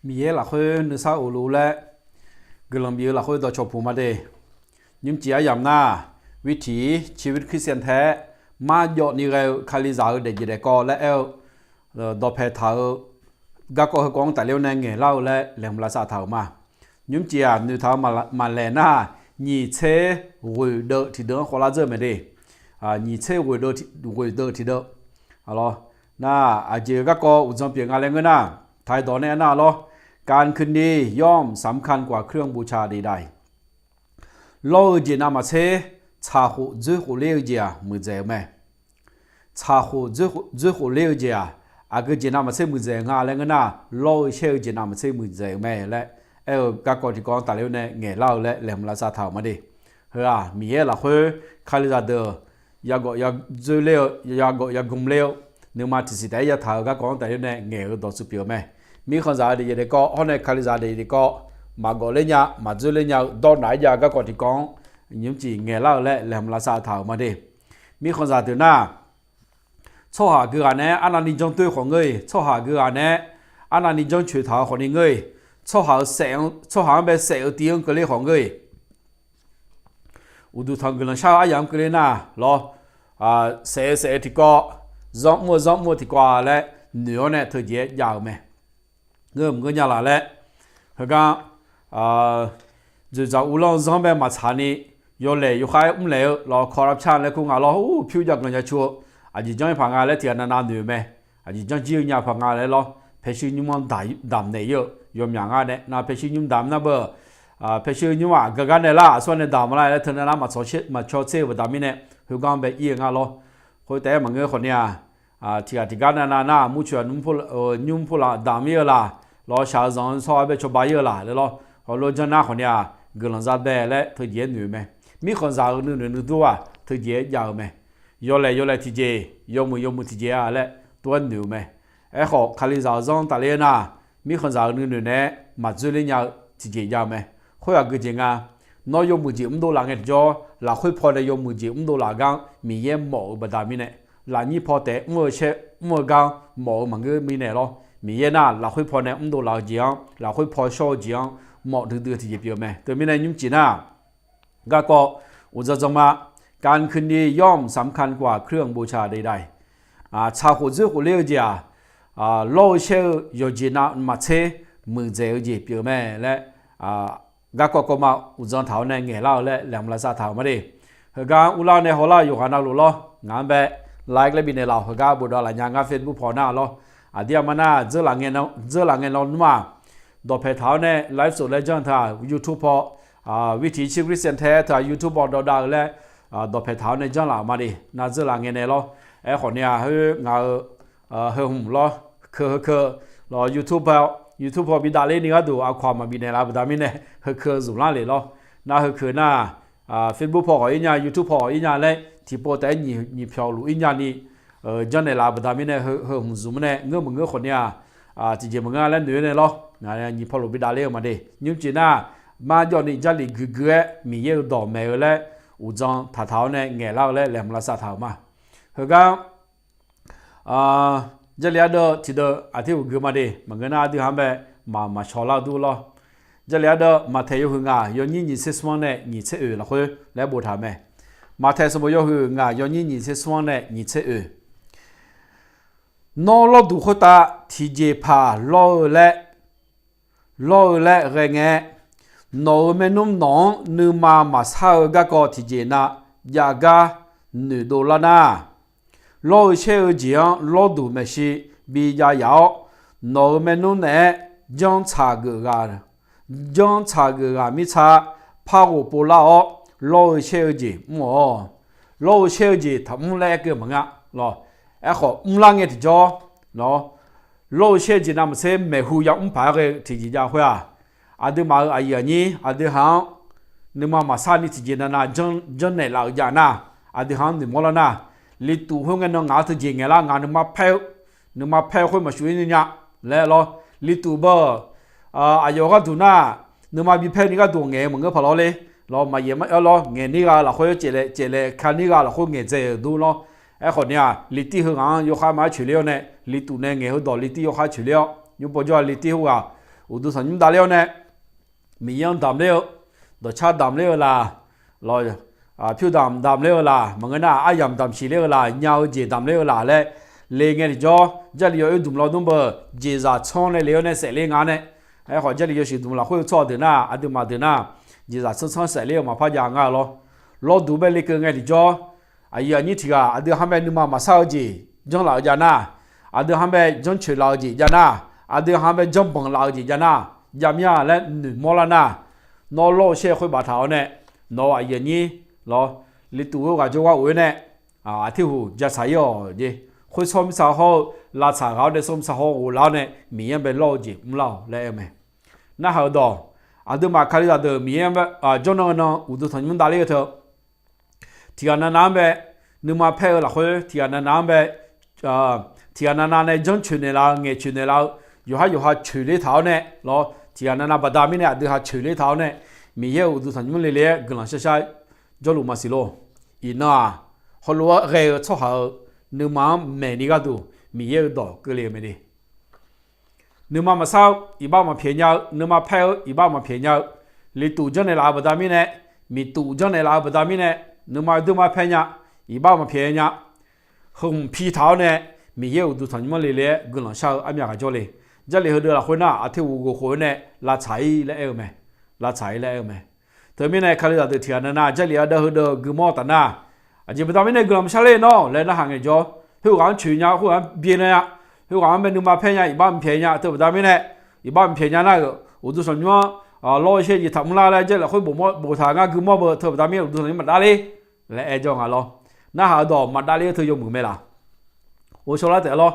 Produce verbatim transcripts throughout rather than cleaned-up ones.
Miqyaer lafkhoer nuisar of luf laer guiqlanq bif-eu lafkhoer dawqcawq puq ma de. Nymrcif aryamq nar, วิถีชีวิตคริสเตียนแท้ marjawv ni ghae-eu Kalizaq-eu daefjeq daefkawv laer aer-eu dawqpae taq-eu garkawv heukawv-anr tafler-awr nae ngaeqlar-eu laer laeqhmq lavsav taq-euq ma. Nymrcif-aq noeqtaq-eu maqlaeq nar, nyiq tser ghoeq deuv tiqdeuv-anr khawvlar dzeur-eu mae de. Nyiq tser ghoeq deuv tiqdeuv. Nar, aqjeq-eu garkawv uqdzan pyeuf nga laer ngeur nar, taq-aer dawq nae aer nar lawr, การคืนดีย่อมสำคัญกว่าเครื่องบูชาใดๆ Lawr-eu jeq navmaqtser tsaqkhof dzoerkhof ler-eu jeq-aq muiqdzaeq-eu mae. Tsaqkhof dzoerkhof ler-eu jeq-aq, aqgeu jeq navmaqtser muiqdzaeq nga laer ngeur nar, lawr-eu shaer-eu jeq navmaqtser muiqdzaeq-eu mae laer aer-eu garkawv tiqkawv-anr tafler-awr nae ngaeqlar-eu laer laeqhmq lavsav taq-euq ma de. Heu-aq Miqyaer lafkhoer Kalizaq deuq yagawf yadzoer ler-eu, yagawf yagm ler-eu, nuima tiqsiq taef-aer yataq-eu garkawv-anr tafler-awr nae ngaeq-eu dawqtsuif pyeuf-eu mae. Mirkhanqzaq-eu daefjeq daefkawv hawr nae Kalizaq daefjeq daefkawv maqgawf ler nya maqdzoer ler nya-eu dawrnaq-aer jav-eu garkawv tiqkawv-anr nymrcif ngaeqlar-eu laer laeqhmq lavsav taq-euq ma de. Mirkhanqzaq deuq nar, tsawrhaq geughaq naeq-aer arnavni janr toer khawf ngeur-iq, tsawrhaq geughaq naeq-aer arnavni janr coeq taq-eu khawfni ngeur-iq, tsawrhaq-eu saef-anr, tsawrhaq-anr bae saef-eu tiv-anr keuvler khawf ngeur-iq, uqduq tanq guiqlanq shar-eu aryamq-anr keuvler nar lawr, saef-eu saef-eu tiqkawv, zanr mr-eu zanr mr-eu tiqkawv laer noeq-awr nae teujeq-aer jav-eu mae. Ngeur maqngeur nya laf laer, heugar dzoeqdzaq uvlanr-eu zanr bae maqtsaq ni, yawlaeq yawkhav-aer mrlaeq-eu lawr, corruption laer kur nga lawr, pyur jav ganq jav cu-eu, aqjeq janr-ir paq nga laer tiqghaq navnav noeq-eu mae. Aqjeq janr jir-eu nya paq nga laer lawr, paeshuir nymr-anr damq naeq-ir-eu yawmyaq ngar nae, nav paeshuir nymr damq nar beu, paeshuir nymr-aq gargar naeq lar, aqsur-anr nae damq ma lar laer teu navnav maqcaw tser-eu baqda mirnae, heugar-anr bae ir-eu ngar lawr. Khoertaef-aer maqngeur khawfni-aq, tiqghaq tiqgar navnav nar murcoeq-aq nymr polaf damq-ir-eu laq, lawr shaq-eu zanq-anr tsawrhaq-aer bae cawba-ir-eu laq laer lawr, hawlof janr nar khawfni-aq guiqlanq za bae laer teujeq-aer noeq-eu mae. Mirkhanqzaq-euq nuinoeq nuidur-aq teujeq-aer jav-eu mae. Yawlaeq yawlaeq tiqjeq, yawmuiq yawmuiq tiqjeq-a laer tov-aer noeq-eu mae. Aerkhawf Kalizaq-euq zanr tafler-aer nar, mirkhanqzaq-euq nuinoeq naeq-aer maqdzoerler nya-eu tiqjeq jav-eu mae. Khoer aqgeu jeq nga, nawr yawmuiq jeq mrdov laf ngae tiqjawr, lafkhoer paw nae yawmuiq jeq mrdov laf gar-anr Miqyaer mawf-eu baqda mirnae, lafnyir paw taef mr-eu shaer mr-eu gar-anr mawf-eu maqngeur mirnae lawr, Miqyaer nar lafkhoer paw nae mrdov laf-eu jeq-anr, lafkhoer paw shawr-eu jeq-anr mawf duidui-eu tiqjeq pyeuf-eu mae. Teumirnae nymrcif nar, garkawv uqdzan dzan ma, การคืนดีย่อมสำคัญกว่าเครื่องบูชาใดๆ Tsaqkhof dzoerkhof ler-eu jeq-aq, lawr-eu shaer-eu yawqjeq navmaqtser muiqdzaeq-eu jeq pyeuf-eu mae laer, garkawv kawv ma uqdzan taq-awr nae ngaeqlar-eu laer laeqhmq lavsav taq-euq ma de. Heugar uvlar nae hawlar-eu yawqghaq navluf lawr, ngaq-anr bae like laer bifnaeq laf-awq. Heugar bofdav laf nya ngar Facebook paw nar lawr, aqdir aqma nar dzeur laf ngae nawr-aq, dawqpae taq-awr nae ไลฟ์สด laer janr-eu teu-aq YouTube paw, วิถีชีวิตคริสเตียนแท้ teu-aq YouTube paw dawqdav-eu laer, dawqpae taq-awr nae janr laf-euq ma de. Nar dzeur laf ngae nae lawr, aerkhawf ni-aq heu ngaq-euq heu hmq lawr, keu heu keu lawr, YouTube paw, YouTube paw bi davler ni gharduq aqkawq-aq maqbif naeqlaf-eu baqda mirnae, heu keu zmq lar lef lawr. Nar heu keu nar, Facebook paw khawf ir nya, YouTube paw khawf ir nya laer tiqpov taef-aer nyiq pyawq luf ir nya ni janrnaeq laf-eu baqda mirnae, heu hmq zmq-anr nae ngeur maqngeur khawf ni-aq, tiqjeq maqngeur laer noeq-aer nae lawr, nyiq paw luf bi davler-eu ma de. Nymrcif nar, marjawv ni Jarlif guiqguiq-aer Miqyaer-euq dawq maeq-eu laer uqdzan taqtaq-awr nae ngaeqlar-eu laer laeqhmq lavsav taq-euq ma. Heugar Jarlif ardeuv tiqdeuv aqtir uqgeu ma de. Maqngeur nar ardui ha-anr bae maq maqshawq lar-eu dur lawr. Jarlif ardeuv Maqtaeq yawhuiq ngaq yawnyir nyiq tser smr-anr nae nyiq tser oeq lafkhoer laer boftaq-euq mae. Maqtaeq sanqbof yawhuiq ngaq yawnyir nyiq tser smr-anr nae nyiq tser oeq. Nawr lawrduq khoertav tiqjeqpaq lawr-eu laer, lawr-eu laer ghae ngae, nawq-euq maernmr nawq-anr nuima maqsar-eu garkawv tiqjeq nav jav gar noeqdov lar nar, lawr-eu shaer-eu jeq-anr lawrduq maeqshi bi jav yaf-awr, nawq-euq maernmr naeq-aer janr tsaq geuf ghaq, janr tsaq geuf ghaq mirtsa par ghof pov lar-awr, lawr-eu shaer-eu jeq mr-awq. Lawr-eu shaer-eu jeq taqmr laer aerkeuv maqnga lawr. Aerkhawf mrlar ngae tiqjawr lawr, lawr-eu shaer-eu jeq navmaqtser maeqhu yamr paq-aer ghae-eu tiqjeq jav khoer-aq, aqduimaf-euq aqyuif aqnyir aqdui ha-anr nuima maqsar ni tiqjeq navnav janrnaeq laf-eu jav nar, aqdui ha-anr noeqmawr lar nar, liftuf khoerngae nan ngaq-anr teujeq ngaeq lar, ngaq nuima paer-eu, nuima paer-eu khoer maqshuf-ir ni nya laer lawr. Liftuf beu aqyawf gharduq nar, nuima bi paer ni gharduq ngaeq-eu maqngeur paq lawr le. Lawr maqyaef maqaer lawr, ngaeq nir gha lafkhoer caevlaeq, caevlaeq ka nir gha lafkhoer ngaeqdzae-euq dur lawr. Aerkhawf ni-aq, litir heughaq-anr yawkhav maqaer coeqler-awr nae, liftuf nae ngaeq heudawq litir yawkhav coeqler-awr, nymr pov jawr-a litir heughaq Uqduq tanqnymr davler-awr nae, Miqyaer-anr damq ler-eu, dawqcar damq ler-eu laq, pyur damq damq ler-eu laq, maqngeur nar aryamq damq siq ler-eu laq, nya-eu jeq damq ler-eu laq laer le ngae tiqjawr, Jarlif yawoer dmq lawnmr beu, jeqzaq tsanr nae le-awr nae saef ler nga nae. Aerkhawf Jarlif yawshuif dmq lafkhoer-eu tsawrhaq deuq nar, aqduimaf deuq nar, jeqzaq tsanr tsanr saef ler-eu maqpar jav nga lawr. Lawrduq bae lekeuv ngae tiqjawr, aqyuif aqnyir tiq ghaq aqdui ha bae nuima maqsar-eu jeq janrlaf-eu jav nar, aqdui ha bae janrcoeq laf-eu jeq jav nar, aqdui ha bae janrbanq laf-eu jeq jav nar, javmya laer noeqmawr lar nar, nawr lawr-eu shaer khoer baftaq-awr nae, nawq-euq aqyuif aqnyir lawr, lituv-eu ghaq jawrgar of-aer nae, aqtirhuq ja tsaq ir-awq jeq. Khoer tsawr mirtsaq hawr-eu lavtsaq ghaq-awr nae tsawr mirtsaq hawr ghoflar-awr nae Miqyaer-anr bae lawr-eu jeq mrlar-awq laer aer-eu mae. Narhaq-eu dawq, aqduimaf Kalizaq deuq Miqyaer-anr bae jawrnan nan uqduq tanqnymr davler-eu teu tiqghaq navnav-anr bae, nuima paer-eu lafkhoer tiqghaq navnav-anr bae, tiqghaq navnav nae janrcoeq naeqlaf-eu, ngaeqcoeq naeqlaf-eu, yawqhar yawqha coeq ler taq-awr nae lawr, tiqghaq navnav baqda mirnae aqdui ha coeq ler taq-awr nae, Miqyaer-euq uqduq tanqnymr le le-aer guiqlanq shar shar jawrluf maqsiq lor. Iqnan-aq, heulof-aer ghae-eu tsawrhaq-euq nuima-anr maeqni gharduq Miqyaer-euq dawq keuvle-eu mae de. Nuima maqsar-eu iqbax maqpyaeq nya-eu, nuima paer-eu iqbax maqpyaeq nya-eu, lituv janrnaeq laf-eu baqda mirnae, miqtuv janrnaeq laf-eu baqda mirnae, nuima duima paer nya, iqbax maqpyaeq nya, heu hmq pi taq-awr nae, Miqyaer uqduq tanqnymr le le-aer guiqlanq shar-eu armyav ghaq jawr le. Jarlif heudeuq lafkhoer nar aqtirghov ghof khof-aer nae lavtsaq ir laer aer-eu mae. Lavtsaq ir laer aer-eu mae. Teumirnae Kalizaq deuq tiqghaq navnav Jarlif ardeuv heudeuq guimawr taf nar, aqjeq baqda mirnae guiqlanq maqshar ler nawr laer narhaq ngaejawr, khoerghaq-anr coeq nya, khoerghaq-anr byae nya, khoerghaq-anr bae nuima paer nya, iqbax mqpyaeq nya teu baqda mirnae, iqbax mqpyaeq nya nar-euq uqduq tanqnymr-anr lawr-eu shaer jeq taqmr lar laer Jarlif lafkhoer bof mawr boftaq ngar guimawr beu teu baqda mirnae uqduq tanqnymr maqdav ler laer aer jawr nga lawr. Narhaq-eu dawq maqdav ler-eu teu yawmuiq mae laq? Ghovshaw lar taef lawr.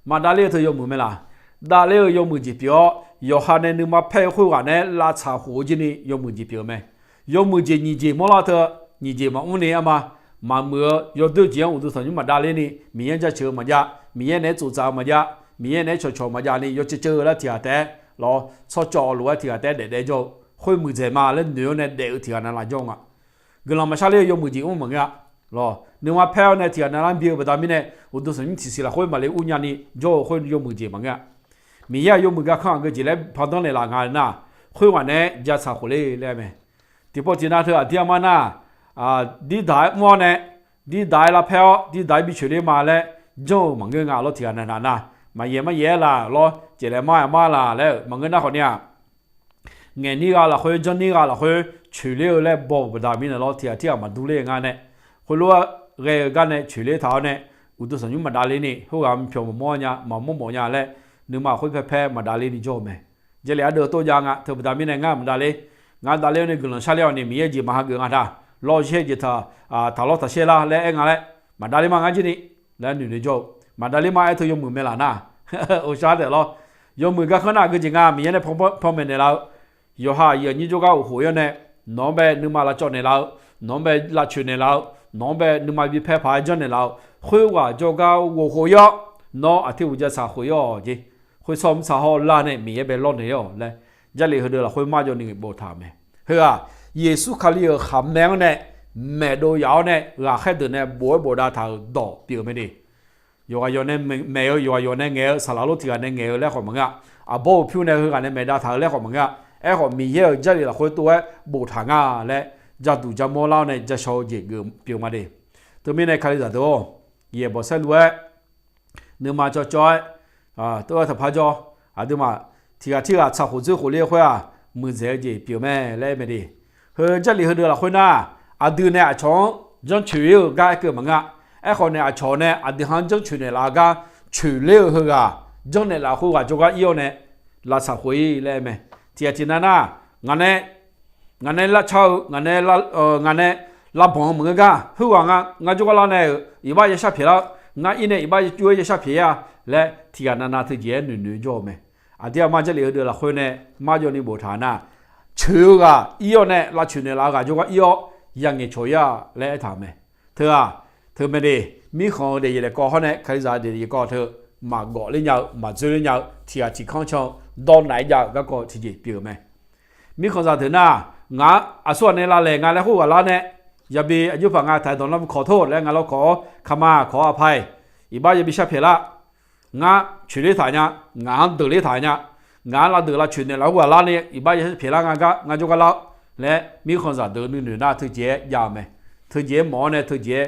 Maqdav ler-eu teu yawmuiq mae laq? Dav ler-eu yawmuiq jeq pyeuf-awr, yawqha nae nuima paer-eu khoerghaq naeq-aer lavtsaq khof-eu jir ni yawmuiq jeq pyeuf-eu mae. Yawmuiq jeq nyiq jeq mawrlar teu, nyiq jeq maqmr ni arma, maqmuiq-eu yawdoer jeq-anr uqduq tanqnymr maqdav ler ni Miqyaer-anr jaceuq-eu maqjav, Miqyaer naeq-aer tsoftsaf-eu maqjav, Miqyaer naeq-aer cawqcawq maqjav ni yawceuv ceuv-eu laer tiqghaq taef-aer lawr, tsawrcawv luf-aer tiqghaq taef-aer daef daef jawr-eu khoer muiqdzaeq ma laer noeq-awr nae daef-eu tiqghaq navnav jawr nga. Guiqlanq maqshar ler-eu yawmuiq jeq mr maqngeur-a. Lawr, nuima paer-awr nae tiqghaq navnav-anr byae-eu baqda mirnae, uqduq tanqnymr tiqsiq lafkhoer maqle ur nya ni jawr-eu khoer yawmuiq jeq maqngeur-a. Miqyaer-aq yawmuiq garkanr aqgeu jeq laer pandanr naeqlaf nga nar, khoerghaq naeq-aer ja tsaq khof ler laer mae. Tiqpov tiqnav teu aqdir armar nar, dirdaq-aer mr-awr nae, dirdaq-aer lavpaer-awr dirdaq-aer bi coeq ler ma laer janr-eu maqngeur nga lawr tiqghaq navnav nar, maqyaef maryaef-aer laf lawr, caeflaef mar-aer mar laf laer-euq maqngeur nar khawf ni-aq, ngaeqnir gha lafkhoer janrnir gha lafkhoer coeq ler-eu laer baw-euq baqda mirnae lawr tiqghaq tirghaq maqdur ler-eu nga nae, khoerlof-aer ghae-eu gar nae coeq ler taq-awr nae, uqduq tanqnymr maqdav ler ni khoerghaq mqpyawq maqmawr nya maqmawr mawf nya laer, nuima khoer paer paer maqdav ler ni jawr-eu mae. Jarlif ardeuv tov jav nga teu baqda mirnae ngar maqdav ler. Ngar dav ler-awr nae guiqlanq shar ler-awq ni Miqyaer jeq maq hageuf nga ta. Lawr shaer jeq taq, taq lawr taq shaer lar laer aer nga laer, maqdav ler ma ngar jir ni laer noeq noeq jawr-eu. Maqdav ler ma aer teu yawmuiq mae laf nar, ghovshaw taef lawr. Yawmuiq garkanr nar aqgeu jeq nga Miqyaer nae panmaeq naeqlaf-eu, yawqha aqyuif aqnyir jawrgar of khof-ir-awr nae, nawq-anr bae nuima lavcawv naeqlaf-eu, nawq-anr bae lavcoeq naeqlaf-eu, nawq-anr bae nuima bi paer paq-aer janrnaeq laf-eu, khoerghaq jawrgar ghof khof-ir-awr, nawr aqtir uqdzan tsaq khof-ir-awq jeq. Khoer tsawr mr tsaq hawr lar nae Miqyaer bae lawrnaeq-awq laer, Jarlif heudeuq lafkhoer marjawv ni boftaq-euq mae. Heu-aq, Yeqsur Kali-euq khaqmae-anr nae maeqdov yaf-awr nae ghaqkhaer deuq nae bof-aer bofdav taq-euq dawq pyeuf-eu mae de. Yawqghaq yawq nae maeq-eu, yawqghaq yawq nae ngaeq-eu, saqlaq lor tiq ghaq nae ngaeq-eu laer khawf maqngeur-a. Aqbawr uqpyur nae heughaq nae maeqdav taq-eu laer khawf maqngeur-a. Aerkhawf Miqyaer-euq Jarlif lafkhoer tov-aer boftaq nga laer, jaduq jarmawr lar-awr nae jashaw-eu jeq geuf pyeuf ma de. Teumirnae Kalizaq deuq-or, yaeqbawq saerlu-aer nuima cawvcawv-aer tov-aer taqpar jawr, aqduimaf tiq ghaq tirghaq tsaq khof dzoer khof ler-eu khoer-aq, muiqdzaeq-eu jeq pyeuf mae laer aer mae de. Heu Jarlif heudeuq lafkhoer nar, aqdui nae aqcawq-anr janrcoeq-ir-euq gar aerkeuv maqngeur-a. Aerkhawf nae aqcawq nae aqdui ha-anr janrcoeq naeqlaf-eu gar coeq ler-eu heughaq, janrnaeq laf khoerghaq jawrgar ir-awr nae lavsaq khof-ir laer aer mae. Tiq ghaq tiq nav nar, ngaq nae lavcar-eu, ngaq nae, ngaq nae lavbanq-eu maqngeur gar, khoerghaq nga, ngar jawrgar lar nae-euq iqbax yashar pyaeq lar-eu, ngar ir nae iqbax yajur-aer yashar pyaeq-ir-a laer tiq ghaq navnav teujeq-aer noeqnoeq-eu jawr-eu mae. Aqdir aqma Jarlif heudeuq lafkhoer nae marjawv ni boftaq nar, coeq-eu ghaq ir-awr nae lavcoeq naeqlaf-eu ghaq jawrgar ir-awr, yangaeq cawq-ir-a laer aertaq-euq mae. Teu-aq, teu mae de, mirkhanq-eu daefzir daefkawv hawr nae Kalizaq daefzir daefkawv teu maqgawf ler nya-eu, maqdzoer ler nya-eu, tiq ghaq tiq kanr can-eu, dawr naf-aer jav-eu garkawv tiqjeq pyeuf-euq mae. Mirkhanqzaq deuq nar, ngaq-anr aqsur ghaq nae lavlaeq nga laer khoerghaq lar nae, yabi aqjox paq nga taq-aer dawq nar bu kawq tor laer nga lawr kawq-awr kama kawq-awr aqpaq-iq, iqbax yabi shar pyaeq lar. Ngar coeq ler taq nya, ngaq-anr deuq ler taq nya, Ngaq-anr lavdeuq lavcoeq naeqlaf khoerghaq larni iqbax yashar pyaeqlar nga gar ngar jawrgar lar-awr laer mirkhanqzaq deuq nuinoeq nar teujeq-aer jav-eu mae. Teujeq-aer mawf-awr nae teujeq-aer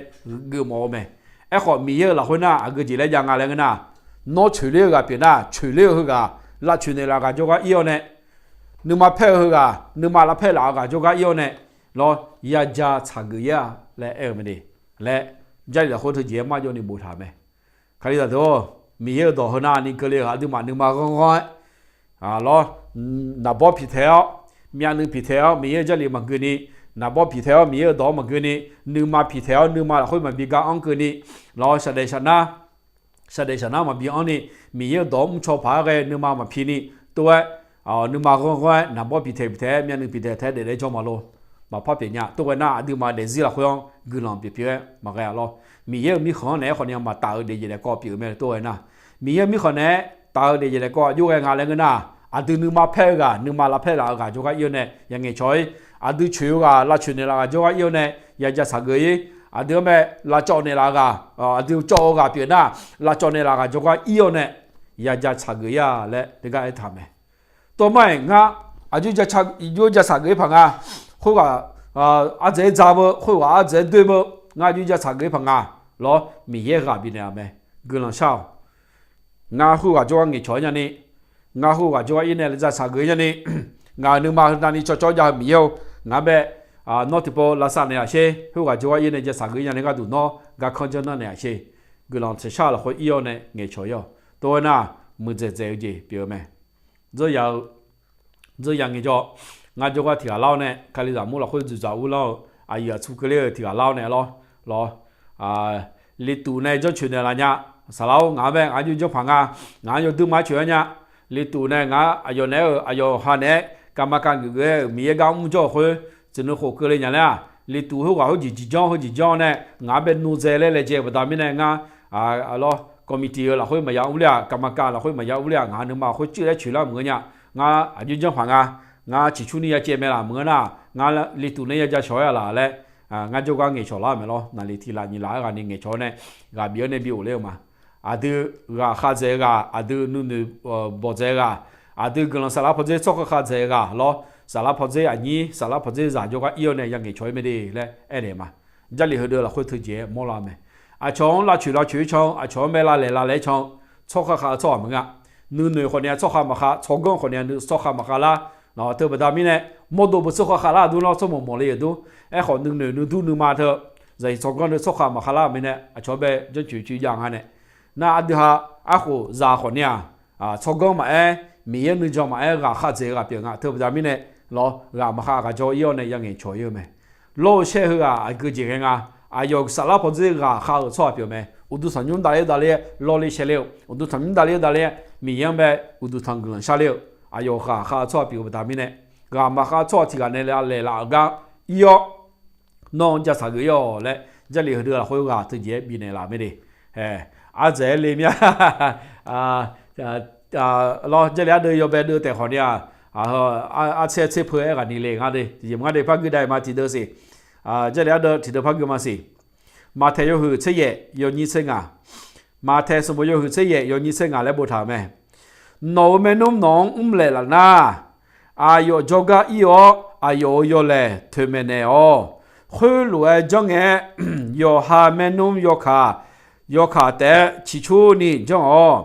geufmawf-eu mae. Aerkhawf Miqyaer-euq lafkhoer nar aqgeu jeq laer jav nga laer ngeur nar, nawr coeqler-eu ghaq pyeuf nar coeqler-eu heughaq lavcoeq naeqlaf ghaq jawrgar ir-awr nae, nuima paer-eu heughaq nuima lavpaer laf-eu ghaq jawrgar ir-awr nae, lawr yaja tsaqgeuf ir-a laer aer-eu mae de. Laer Jarlif lafkhoer teujeq-aer marjawvni boftaq-euq mae. Kalizaq deuq-or, Miqyaer-euq dawq heu navni keuvle-euq aqduimaf nuima ghanr ghanr-aer, lawr, naqbawr piqtaeq-awr, myavnuiv piqtaeq-awr Miqyaer-euq Jarlif maqgui ni, naqbawr piqtaeq-awr Miqyaer-euq dawq-anr maqgui ni, nuima piqtaeq-awr nuima lafkhoer maqbi gar anr keuvni, lawr, shaqdaef shaqnar, shaqdaef shaqnar maqbi anr ni, Miqyaer-euq dawq-anr mrcaw paq-aer ghae nuima maqpi ni, tov-aer, nuima ghanr ghanr-aer naqbawr piqtaeq piqtaeq-aer myavnuiv piqtaeq taef-aer daeflaer jawr maqlor. Maqpar pyeuf nya. Tov ghae nar aqduimaf daefzir lafkhoer-anr guiqlanq pyeuf pyeuf-aer maqghae-a lawr. Miqyaer-euq mirkhanq-anr naeq-aer khawf ni maqtaf-eu daefjeq daefkawv pyeuf-eu mae tov ghae nar, Miqyaer-euq mirkhanq naeq-aer taf-eu daefjeq daefkawv aqjox ghae nga laer ngeur nar, aqdui nuima paer-eu ghaq nuima lavpaer laf-eu ghaq jawrgar ir-awr nae yangaeq cawq-ir. Aqdui coeq-eu ghaq lavcoeq naeqlaf ghaq jawrgar ir-awr nae yaja tsaqgeuf-ir. Aqdui-anr mae lavcawv naeqlaf ghaq, aqdui cawv-eu ghaq pyeuf nar, lavcawv naeqlaf ghaq jawrgar ir-awr nae yaja tsaqgeuf-ir-a laer teugar aertaq mae. Tov mar-aer ngar aqjox ja tsaqgeuf-ir paq nga. Khoerghaq ardzaeq-aer dza beu, khoerghaq ardzaeq-aer doer beu, ngar aqjox ja tsaqgeuf-ir paq nga. Lawr, Miqyaer ghaq bifnaeq-a mae. Guiqlanq shar-awq. Ngar khoerghaq jawrgar ngaeqcawq-aer nyani, ngar khoerghaq jawrgar ir nae ja tsaqgeuf-ir nyani, ngaq-euq nuima heu navni cawv cawv jav-eu Miqyaer-or, ngaq-anr bae, nawr tiqpov lavsav naeq-aq sher, khoerghaq jawrgar ir nae ja tsaqgeuf-ir nyani gharduq nawr garkanr janr nar naeq-aq sher. Guiqlanq tsaeqshar lafkhoer ir-awr nae ngaeqcawq-ir-awq. Tov ghae nar, muiqdzaeq dzaeq-eu jeq pyeuf-eu mae. Dzeur ya-eu, dzeur ya ngaejawr, ngar jawrgar tiq ghaq lar-awr nae Kalizaq mur lafkhoer dzuqdzaq urlar-eu aqyuif aqtsu keuvler-eu tiq ghaq lar-awr nae lawr, lawr, Liqtuq nae janrcoeq naeqlaf nya. Saqlaq-or, ngaq-anr bae ngaq-anr jov janrpaq nga. Ngaq-anr yawduir ma-aer coeq-aer nya. Liqtuq nae ngaq-anr aqyawf naeq-aer-euq aqyawf ha naeq-aer kavmaqkav geufgeuf-aer-euq Miqyaer gar mr jawr-eu khoer, tsuif nuikhof keuvle nya laer-aq, Liqtuq khoerghaq khoer jeq jeq janr khoer jeq janr-awr nae ngaq-anr bae nor dzae laer laejae-eu baqda mirnae ngar, lawr, committee-eu lafkhoer maqya urler-aq, kavmaqkav lafkhoer maqya urler-aq, ngaq-euq nuima khoer coer laer coeq lar meuq-eu nya. Ngar aqjox janrpaq nga. Ngar ciqcurni ya caev mae laf meuq-eu nar, ngar Liqtuq nae ya ja shawq-aer-a laf laer, ngar jawrgar ngaeqcawq lar-eu mae lawr. Naqliq tiq laf nyiq laf-aer ghaq ni ngaeqcawq-awr nae ghaq bif-awr nae bi ghofler-eu ma. Aqdui ghaq khav dzaeq-eu ghaq, aqdui nuinoeq bawq dzaeq-eu ghaq, aqdui guiqlanq saflar pawdzer tsawrkhav khav dzaeq-eu ghaq lawr, saflar pawdzer aqnyir saflar pawdzer zaq jawrgar ir-awr nae ya ngaeqcawq-ir mae de laer aernaeq ma. Jarlif heudeuq lafkhoer teujeq-aer mawrlar-eu mae. Aqcawq-anr lavcoeq lavcoeq-ir can-eu, aqcawq-anr bae lavlaeq lavlaeq-aer can-eu, tsawrkhav khav-eu tsawrhaq maqngeur-a. Nuinoeq khawf ni-a tsawrkhav maqkhav, tsawrganr khawf ni-a tsawrkhav maqkhav lar. Nawq-eu teu baqda mirnae, mawrdo beu tsawrkhav khav lar aqdui lawr, tsawrmawq mawq le-euq dur. Aerkhawf nuinoeq nuidur nuima teu, zaqsiq tsawrganr deu tsawrkhav maqkhav lar-euq mirnae aqcawq-anr bae janrcoeq coeq jav nga nae. Nar aqdui ha, arkhof zaq khawf ni-aq, tsawrganr maqaer, Miqyaer nuijan maqaer ghaq khav dzaeq-eu ghaq pyeuf nga teu baqda mirnae, lawr, ghaq maqkhav aqgaf jawr ir-awr nae ya ngaeqcawq-ir-eu mae. Lawr-eu shaer heughaq aqgeu jeq ghae nga. Aqyawf saflar pawdzer ghaq khav-euq tsawrhaq pyeuf mae. Uqduq tanqnymr davler davler-aer lawrler shaerler-eu, uqduq tanqnymr davler davler-aer Miqyaer-anr bae uqduq tanq guiqlanq sharler-eu, aqyawf ghaq khav-eu tsawrhaq pyeuf-eu baqda mirnae, ghaq maqkhav tsawrhaq tiq ghaq nae laeqlaf-euq gar ir-awr, nawr-anr ja tsaqgeuf-ir-awq laer, Jarlif heudeuq lafkhoer ghaq teujeq-aer bifnaeq laf mae de. Ardzaeq-aer le mir-a. Lawr, Jarlif ardeuv yawbae deuv taef khawf ni-aq, artser tser peu-aer ghaq ni le ngar de. Tiqjeq mq ngar de par gui dav-iq ma tiqdeuv siq. Jarlif ardeuv tiqdeuv par gui ma siq. Maqtaeq yawhuiq tser yaef yawnyir tser ngaq. Maqtaeq sanqbof yawhuiq tser yaef yawnyir tser ngaq laer boftaq-euq mae. Nawq-euq maernmr nawq-anr mrlaeq laf nar, aqyawf jawrgar ir-awr aqyawf-euq yawlaeq toeqmaeqnaeq-awq. Khoerlof-aer janrngae-aer, yawqha maernmr yawkaq, yawkaq taef-aer ciqcurni janr-awq.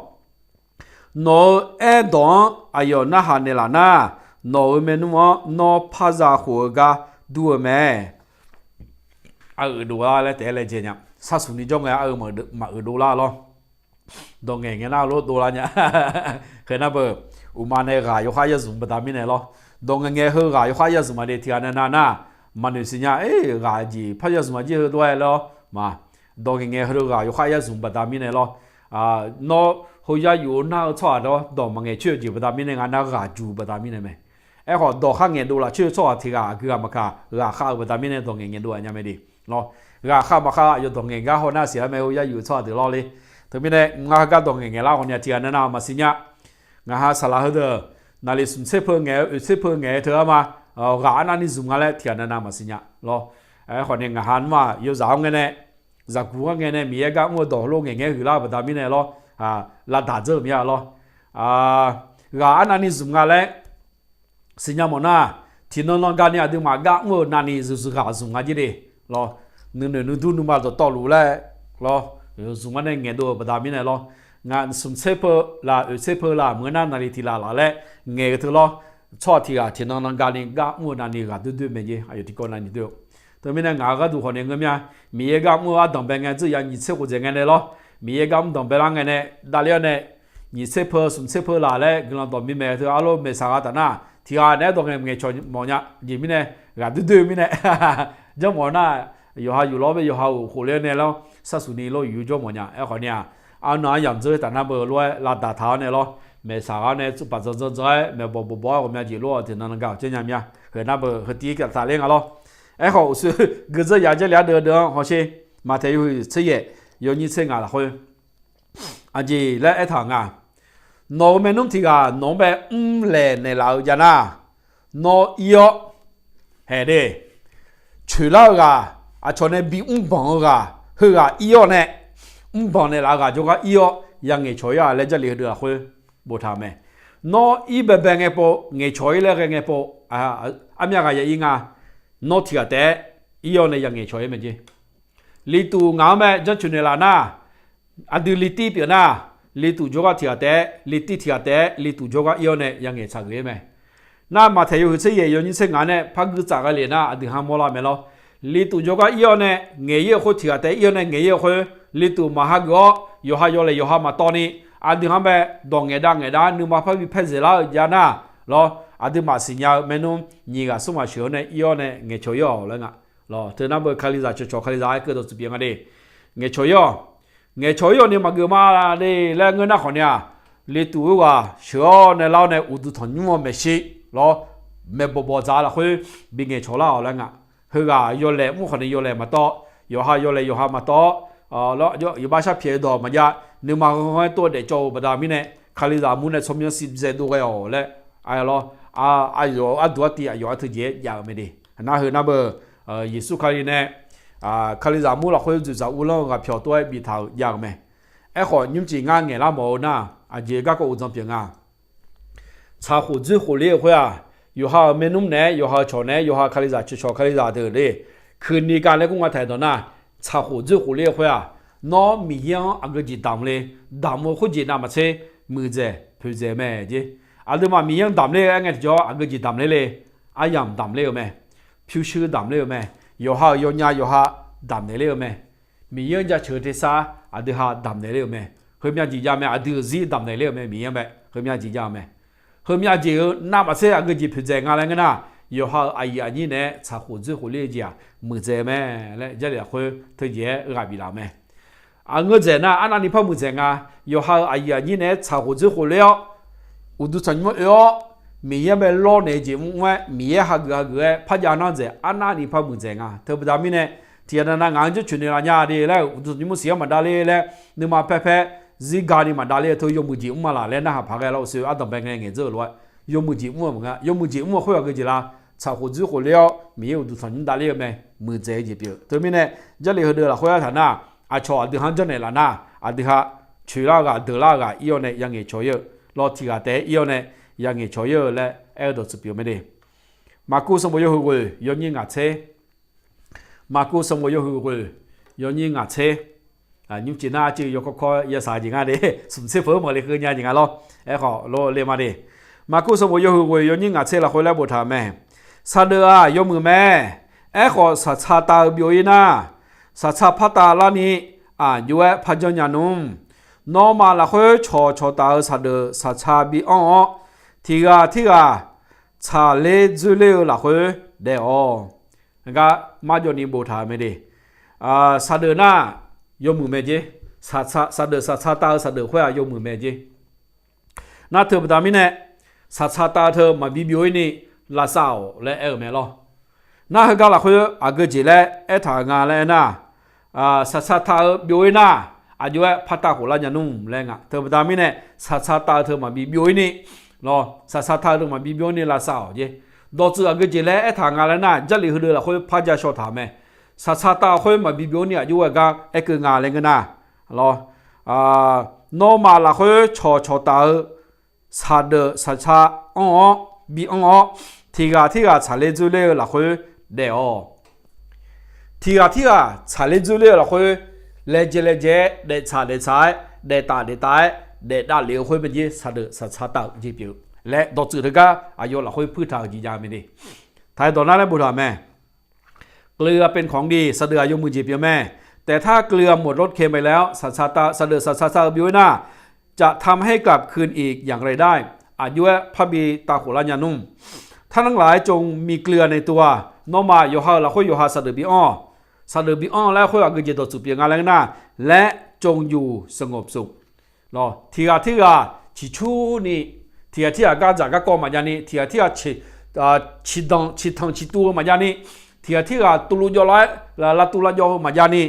Nawq-euq aerdawq-anr aqyawf narhaq naeqlaf nar, nawq-euq maernmr-anr nawr par za khof-eu gar dur-eu mae. Aq-euq dovlar laer taef-aer laejae nya. Sarsuq ni jawr ngae-a, aq-eu maqeuq dovlar lawr. Dawq ngaeq ngae nar lof dovlar nya. Khaeq nar beu, uqma nae ghaq yawkhav ya zmq baqda mirnae lawr. Dawq ngaeq ngae heu ghaq yawkhav ya zmq ma de tiq ghaq nae nav nar, maqnoeq siqnya, ghaq jeq par ya zmq ma jir heu dov-aer lawr ma. Dawq ngaeq ngae heu ghaq yawkhav ya zmq baqda mirnae lawr. Nawr heu ya yuf-eu nar-eu tsawrhaq dawr dawq maqngaeq coer-eu jeq baqda mirnae nga nar ghaq juq baqda mirnae mae. Aerkhawf dawq khar ngaeqdov lafcoer-eu tsawrhaq tiq ghaq aqgeu ghaq maqkaq ghaq khav-euq baqda mirnae dawq ngaeq ngaeqdov-aq nya mae de. Lawr, ghaq khav maqkhav aqyawf dawq ngaeq gar haw nar siq-aer mae heu ya yuf-eu tsawrhaq deuq lawr le. Teumirnae ngar heugar dawq ngaeq ngaeq lar khawf ni-aq tiq ghaq nae nav maqsiq nya. Ngaq ha saqlaq heudeuq naqliq smq tser peu ngaeq-eu oeq tser peu ngaeq-eu teu-a ma. Ghaq arnavni zmq nga laer tiq ghaq nae nav maqsiq nya lawr. Aerkhawf ni ngaq ha nmr-aq yawzaq-anr ngae nae, zaqguq-anr ngae nae Miqyaer gar mr-eu dawq heulof ngaeqngae huiqlar-eu baqda mirnae lawr. Lavdaq dzeur-eu mir-a lawr. ghaq arnavni zmq nga laer siqnya mawf nar, tiqnan nan gani aqduimaf gar mr-eu navni zuqzuq ghaq zmq nga jir de lawr. Nuinoeq nuidur nuima dawqtawvluf laer lawr, zmq-anr nae ngaeqdov-euq baqda mirnae lawr. Ngaq smq tser peu laq, oeq tser peu laq, meuq nar naqli tiq laf laf laer ngaeq-eu teu lawr. Tsawrhaq tiq ghaq tiqnan nan gani gar mr-eu navni ghaq doer doer mae jer, aqyawf tiqkawv navni doer-eu. Teumirnae ngaq-euq gharduq khawf nae ngeur mir-a, Miqyaer gar mr-eu ardanq bae ngae dzeur ya nyiq tser khof dzaeq ngae nae lawr, Miqyaer gar mr danq bae lar ngae nae davler-awr nae, nyiq tser peu smq tser peu laq laer guiqlanq dawq mirmaeq teu arlawr maeqsaq gha taf nar, tiq ghaq naeq-aer dawq ngae ngaeqcawq mawf nya jeq mirnae, ghaq doer doer-eu mirnae, janrmawf nar, yawqha yuf lawr bae yawqha-euq khofle-awr nae lawr, sharsuq ni lawr yuf yur jawr mawf nya. Aerkhawf ni-aq, arnan aryamq dzeur taf nar beu lof-aer lavdaq taq-awr nae lawr, maeqsaq gha-awr nae tsufpaf dzandzan dzan-aer maeqbawq bawqbawq-aer ghawqmya jeq lof-awq tiqnan nan gar-awq caer nya mir-a. Khoer nar beu heu tiv-ir taf le nga lawr. Aerkhawf uqshoe gui dzeur ya Jarlif ardeuv deuv-anr hawsher. Maqtaeq yawhuiq tser yaef yawnyir tser ngaq lafkhoer aqjeq laer aertaq-euq nga. Nawq-euq maernmr tiq ghaq nawq-anr bae mrlaeq naeqlaf-eu jav nar, nawr ir-awr, haeq de, coeqlar-eu ghaq, aqcawq nae bimr banq-eu ghaq, heughaq ir-awr nae, mrbanq naeqlaf-eu ghaq jawrgar ir-awr ya ngaeqcawq ir-a laer Jarlif heudeuq lafkhoer boftaq-euq mae. Nawr ir baebae ngae pov, ngaeqcawq ir laer ghae ngae pov, armyav ghaq ya ir nga. Nawr tiq ghaq taef-aer ir-awr nae ya ngaeqcawq ir mae jer. Liftuf ngaq-anr mae janrcoeq naeqlaf nar, aqdui litir pyeuf nar, liftuf jawrgar tiq ghaq taef-aer, litir tiq ghaq taef-aer, liftuf jawrgar ir-awr nae ya ngaeq tsaq geuf-ir mae. Nar Maqtaeq yawhuiq tser yaef yawnyir tser ngaq nae par gui tsaf ghae le nar aqdui ha mawrlar mae lawr. Liftuf jawrgar ir-awr nae ngaeq ir-eu khoer tiq ghaq taef ir-awr nae ngaeq ir-eu khoer, liftuf maqha geuf-awr yawqha yawlaeq yawqha maqtawv ni, aqdui ha bae dawq ngaeqdav ngaeqdav nuima parbi paerdzaeq lar-eu jav nar lawr, aqduimaf siqnya-eu maernmr nyiq ghaq smr ghaq sheuq-awr nae ir-awr nae ngaeqcawq ir-awq laer nga. Lawr, teu nar beu Kalizaq cawqcawq Kalizaq-aer keuv dawq tsuif pyeuf nga de. Ngaeqcawq ir-awq. Ngaeqcawq ir-awq ni maqgeuf ma de laer ngeur nar khawf ni-aq, liftuf-eu ghaq sheuq-awr nae lar-awr nae uqduq tanqnymr-eu maeqshi lawr, maeqbawq bawq dzaq lafkhoer bi ngaeqcawq lar-awq laer nga. Heughaq yawlaeq mr khawf ni yawlaeq maqtawv, yawqha yawlaeq yawqha maqtawv-awr, lawr, yawbar sharpyaeq-eu dawq maqjav, nuima ghanrghanr-aer tov-aer daefcawv-eu baqda mirnae, Kalizaq mur nae tsawrmyanr sivzae dov ghae-awq laer, a lawr, aqyawf arduq artiv aqyawf-anr teujeq-aer jav-eu mae de. Nar heu nar beu, Yeqsur Kali nae Kalizaq mur lafkhoer dzoeqdzaq uvlanr-eu ghaq pyawq tov-aer biftaq-euq jav-euq mae. Aerkhawf nymrcif ngar ngaeqlar mawf-eu nar, aqjeq garkawv uqdzan pyeuf nga. Tsaqkhof dzoer khofler-eu khoer-aq, yawqha-euq maernmr naeq-aer, yawqha-euq cawq naeq-aer, yawqha Kalizaq cawqcawq Kalizaq deuq le, keuvni kav laer kur nga taeq dawq nar, tsaqkhof dzoer khofler-eu khoer-aq, nawr Miqyaer-anr aqgeu jeq damq le, damq-eu khoerjeq navmaqtser muiqdzaeq poeqdzaeq mae jer. Aqduimaf Miqyaer-anr damq ler-eu aer ngae tiqjawr aqgeu jeq damq ler le, aryamq damq ler-eu mae, pyurshuir damq ler-eu mae, yawqha-euq yawnya yawqha damq naeq ler-eu mae. Miqyaer-anr jaceuq-eu tersar aqdui ha damq naeq ler-eu mae. Heumyav jeq jav mae, aqdui-euq zir damq naeq ler-eu mae, Miqyaer-anr bae heumyav jeq jav-eu mae. Heumyav jeq-eu navmaqtser aqgeu jeq poeqdzaeq nga laer ngeur nar, yawqha-euq aqyuif aqnyir naeq-aer tsaqkhof dzoer khofler-eu jeq-aq muiqdzaeq mae laer Jarlif lafkhoer teujeq-aer ghaq biflaf-eu mae. Aqngeur dzaeq nar arnavni par muiqdzaeq nga. Yawqha-euq aqyuif aqnyir naeq-aer tsaqkhof dzoer khofler-awr, uqduq tanqnymr oe-awr, Miqyaer bae lawrnaeq-eu jeq mr-aer, Miqyaer hageuf hageuf-aer par jav nar dzaeq arnavni par muiqdzaeq nga. Teubaqda mirnae, tiqghaq nav nav ngaq-anr janrcoeq naeqlaf nya de laer-euq uqduq tanqnymr siq-anr maqdav ler laer, nuima paer paer zirga ni maqdav ler-eu teu yawmuiq jeq mr ma laq laer narhaq paq ghae lawr, uqshoe ardanq bae ngae ngaeq dzeur-euq lof-aer, yawmuiq jeq mr-eu maqnga, yawmuiq jeq mr-eu khoer aqgeu jeq la, tsaqkhof dzoer khofler-awr Miqyaer uqduq tanqnymr dav ler-eu mae, muiqdzaeq-eu jeq pyeuf-eu. Teumirnae, Jarlif heudeuq lafkhoer aertaq nar, aqcawq aqdui ha-anr janrnaeq laf nar, aqdui ha coeqlar-eu ghaq deuqlar-eu ghaq ir-awr nae ya ngaeqcawq ir-eu, lawr tiq ghaq taef-aer ir-awr nae ya ngaeqcawq ir-eu laer aer-eu dawq tsuif pyeuf mae de. Maqkuv sanqbof yawhuiq ghoeq yawnyir ngaq tser. Maqkuv sanqbof yawhuiq ghoeq yawnyir ngaq tser. Nymrcif nar arcuiv yawkawr kawr yasaq jeq nga de, smq tser peuq-anr maqle keuv nya jeq nga lawr. Aerkhawf lor le ma de. Maqkuv sanqbof yawhuiq ghoeq yawnyir ngaq tser lafkhoer laer boftaq-euq mae. Saqdeuq-aq yawmuiq mae. Aerkhawf saqtsa tav-eu byov-ir nar, saqtsa par tav larni aqjox-aer par janrnya nmr. Nawmaf lafkhoer cawqcawq taf-eu saqdeuq saqtsa bi anr-awr, tiq ghaq tirghaq tsaqler dzoerler-eu lafkhoer daef-awq. Gar marjawvni boftaq-euq mae de. Saqdeuq nar yawmuiq mae jer. Saqdeuq saqtsa tav-eu saqdeuq khoer-aq yawmuiq mae jer. Nar teubaqda mirnae, saqtsa tav-eu teu maqbi byov-ir ni lavsav-awq laer aer-euq mae lawr. Nar heugar lafkhoer aqgeu jeq laer aertaq-euq nga laer aernar, saqtsa tav-eu byov-ir nar, aqjox-aer par tav khof lar nya nmr laer nga. Teubaqda mirnae, saqtsa tav-eu teu maqbi byov-ir ni, lawr, saqtsa tav-eu teu maqbi byov-ir ni lavsav-awq jer. Dawqtsuif aqgeu jeq laer aertaq nga laer nar, Jarlif heudeuq lafkhoer par ja shaw taq-euq mae. Saqtsa tav-eu khoer maqbi byov-ir ni aqjox-aer gar aerkeuv nga laer ngeur nar, lawr, nawmaf lafkhoer cawqcawq taf-eu saqdeuf saqtsa anr-awr, bi anr-awr, tiqghaq tirghaq tsaqler dzoerler-eu lafkhoer daef-awq. Tiqghaq tirghaq tsaqler dzoerler-eu lafkhoer, laejae laejae-aer, daeftsaq daeftsaq-aer, daeftaf daeftaf-aer, daefdav lef-eu khoer maejer saqdeuf saqtsa taf-euq jeq pyeuf-eu laer dawqtsuif teugar aqyawf lafkhoer puirtaq-euq jeq jav mae de. Taq-aer dawq nar laer boftaq-euq mae. เกลือเป็นของดี saqdeuf-aq yawmuiq jeq pyeuf mae. แต่ถ้าเกลือหมดรสเค็มไปแล้ว saqtsa taf-eu saqdeuf saqtsa taf-eu byov-ir nar, จะทำให้กลับคืนอีกอย่างไรได้ aqjox-aer parbi tavkhof lar nya nmr. ท่านทั้งหลายจงมีเกลือในตัว nawmaf yawqha-euq lafkhoer yawqha saqdeuf bi anr-awq. Saqdeuf bi anr laer khoer aqgeu jeq dawqtsuif pyeuf nga laer ngeur nar, laer จงอยู่สงบสุข Tiqghaq tirghaq ciqcurni, tiqghaq tirghaq gardzaq garkawv maqjav ni, tiqghaq tirghaq ciqdanq ciqtanq ciqtuv-eu maqjav ni, tiqghaq tirghaq tuvluv jawvlar-aer lavtuv lavjawv-eu maqjav ni,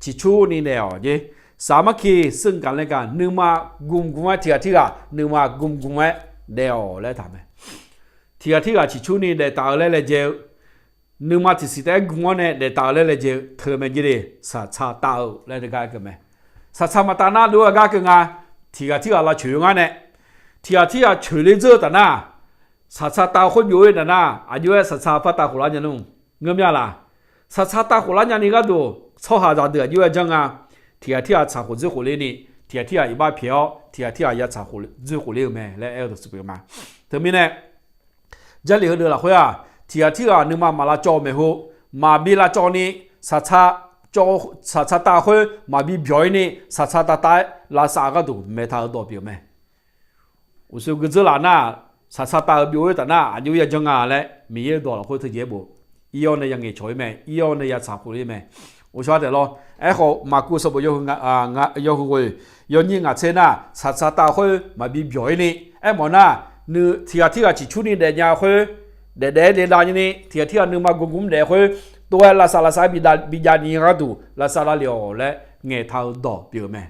ciqcurni daef-awq jeq. สามัคคีซึ่งกันและกัน nuima gmgm-aer tiqghaq tirghaq nuima gmgm-aer daef-awq laer taq mae. Tiqghaq tirghaq ciqcurni daeftaf-eu laer laejae-eu, nuima tiqsiq taef-aer gmgm-awr nae daeftaf-eu laer laejae-eu teu mae jeq de, saqtsa taf-eu laer teugar aer keuv mae. Saqtsa maqtaf nar dov-aer gar keuv nga, tiqghaq tirghaq lavcoeq-eu ngar nae, tiqghaq tirghaq coeqler dzeur-eu taf nar, saqtsa taf-eu khoer byov-ir taf nar, aqjox-aer saqtsa par tavkhof lar nya nmr. Ngeur mya laq? Saqtsa tavkhof lar nyani gharduq tsawrhaqzaq deuq aqjox-aer janr nga. Tiqghaq tirghaq tsaqkhof dzoerkhof ler ni, tiqghaq tirghaq iqbax pyaeq-awr tiqghaq tirghaq ya tsaqkhof dzoerkhof ler-eu mae laer aer-eu dawqtsuif pyeuf ma. Teumirnae, Jarlif heudeuq lafkhoer-aq, tiqghaq tirghaq nuima maq lavcawv maeqhu, maqbi lavcawv ni, saqtsa taf-eu khoer maqbi byawq-ir ni, saqtsa taf taf-aer lavsav-eu gharduq maeqtaq-eu dawq pyeuf mae. Uqshoe gui dzeur laf nar, saqtsa taf-eu byov-ir taf nar aqjox ya janr nga laer Miqyaer-eu dawq lafkhoer teujeq-aer bof, ir-awr nae ya ngaeqcawq-ir mae, ir-awr nae ya tsaqkhof ler mae. Uqshoe taef lawr. Aerkhawf, Maqkuv sanqbof yawhuiq ghoeq yawnyir ngaq tser nar, saqtsa taf-eu khoer maqbi byawq-ir ni, aermawf nar, tiqghaq tirghaq ciqcurni daefnya-eu khoer, daefdaef-aer daefdav nyani, tiqghaq tirghaq nuima gmgm daef-eu khoer, tov-aer lavsav lavsav-aer bijav ni gharduq lavsav lavlef-awq laer ngaeqtaq-eu dawq pyeuf-eu mae.